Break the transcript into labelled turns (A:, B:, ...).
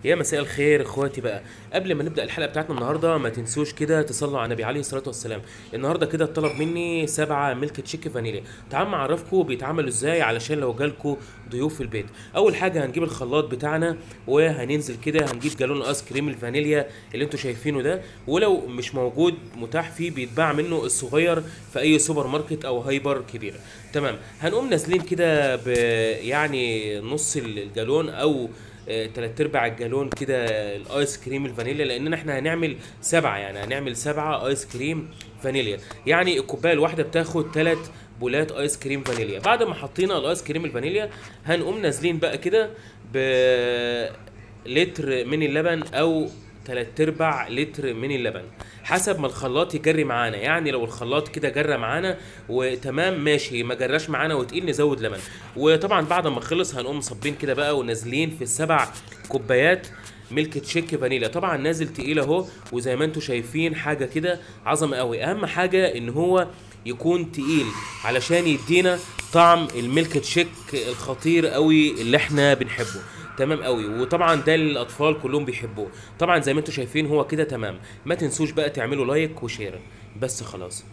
A: يا مساء الخير اخواتي. بقى قبل ما نبدا الحلقة بتاعتنا النهارده ما تنسوش كده تصلوا على النبي عليه الصلاة والسلام. النهارده كده اتطلب مني 7 ميلك تشيك فانيليا. تعالوا اعرفكم بيتعملوا ازاي علشان لو جالكم ضيوف في البيت. اول حاجة هنجيب الخلاط بتاعنا وهننزل كده هنجيب جالون ايس كريم الفانيليا اللي انتوا شايفينه ده، ولو مش موجود متاح فيه بيتباع منه الصغير في اي سوبر ماركت او hyper كبير. تمام، هنقوم نازلين كده يعني نص الجالون او 3/4 الجالون كده الايس كريم الفانيليا، لاننا احنا هنعمل 7، يعني هنعمل 7 ايس كريم فانيليا. يعني الكوباية الواحدة بتاخد 3 بولات ايس كريم فانيليا. بعد ما حطينا الايس كريم الفانيليا هنقوم نازلين بقى كده بلتر من اللبن او 3/4 لتر من اللبن حسب ما الخلاط يجري معانا. يعني لو الخلاط كده جرى معانا وتمام ماشي، ما جراش معانا وتقيل نزود لبن. وطبعا بعد ما خلص هنقوم صبين كده بقى ونازلين في 7 كوبايات ميلك تشيك فانيليا. طبعا نازل تقيل اهو، وزي ما انتم شايفين حاجة كده عظمه قوي. اهم حاجة ان هو يكون تقيل علشان يدينا طعم الميلك تشيك الخطير قوي اللي احنا بنحبه. تمام قوي، وطبعا ده الاطفال كلهم بيحبوه. طبعا زي ما انتم شايفين هو كده تمام. ما تنسوش بقى تعملوا like و share بس خلاص.